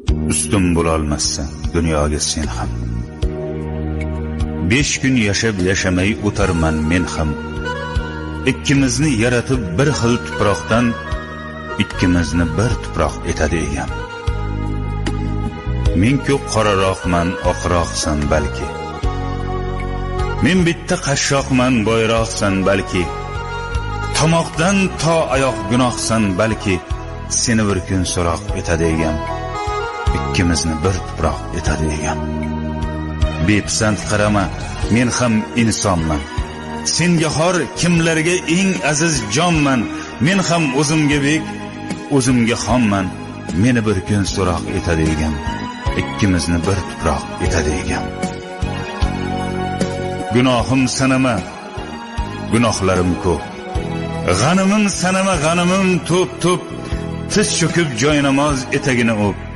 Ustun bo'lolmassan dunyoga sen ham. 5 kun yashab yashamay o'tarman men ham. Ikkimizni yaratib bir xil tuproqdan, ikkimizni bir tuproq etadi egam. Men ko'p qoraroqman, oqroqsan balki. Men bitta qashshoqman, boyroqsan balki. Tomoqdan to oyoq gunohsan balki. Seni bir kun so'roq etadi egam. Ikkimizni bir tuproq etadi egam. Bepisand qarama, men ham insonman. Senga xor kimlarga eng aziz jonman. Men ham o'zimga bek, o'zimga xonman. Meni bir kun so'roq etadi egam. Ikkimizni bir tuproq etadi egam. Gunohim sanama, gunohlarim ko'p. G'animim sanama, g'animim to'p-to'p. Tiz cho'kib joy namoz etagini o'p.